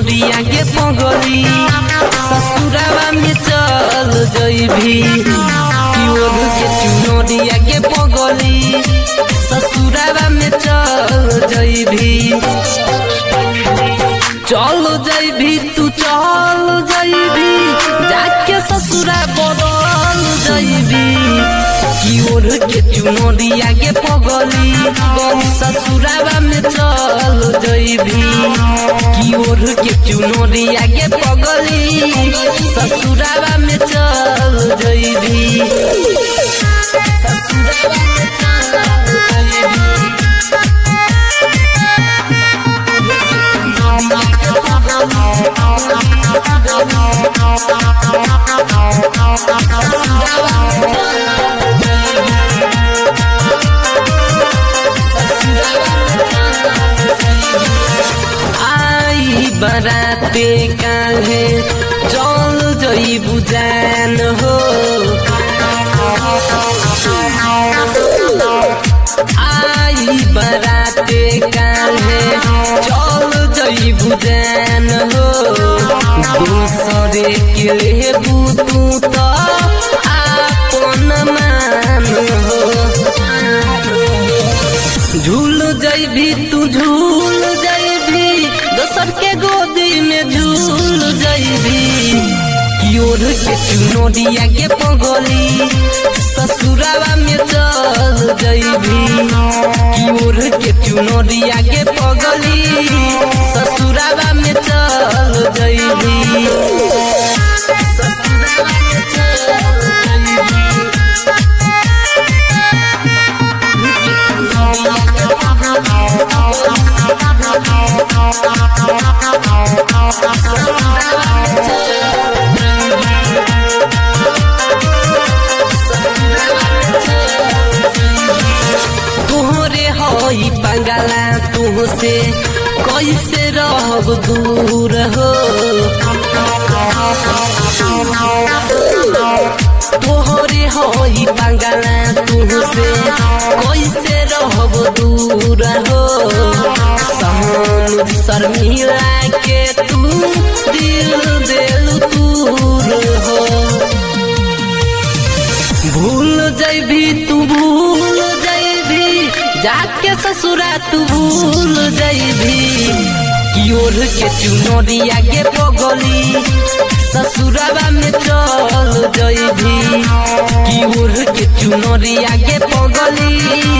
चुनरिया के पगली ससुरावा में चल जइबी। की ओढ़ के चुनरिया के पगली ससुरावा में चल जइबी। चल जइबी तू चल जइबी जाके ससुरा बदल जइबी। की ओढ़ के चुनरिया के पगली ससुरावा में चल जइबी। की ओढ़ के चुनरिया के पगली ससुरावा में चल जइबी। ससुरावा में चल जइबी। आई बराते काहे चल जइबू जान हो। आई बराते काहे चल जइबू जान हो। दूसरे के लेबू तू तो आपन मान हो। झूल जइबी तू झूल जइबी दोसर के गोदी में झूल जइबी। की ओढ़ के चुनरिया के पगली ससुरावा में चल जइबी। की ओढ़ के चुनरिया के पगली ससुरावा में चल जइबी। ससुरावा में चल जइबी। तोहरे हई पंगला तुहसे कैसे रहब दूर हो। तोहरे हई पंगला तुहसे कैसे रहब दूर हो। सहन शर्मिला के तू दिल देलू तूर हो। भूल जइबी तू भूल जइबी जाके ससुरा तू भूल जइबी। की ओढ़ के चुनरिया के पगली ससुरावा में चल जइबी। की ओढ़ के चुनरिया के पगली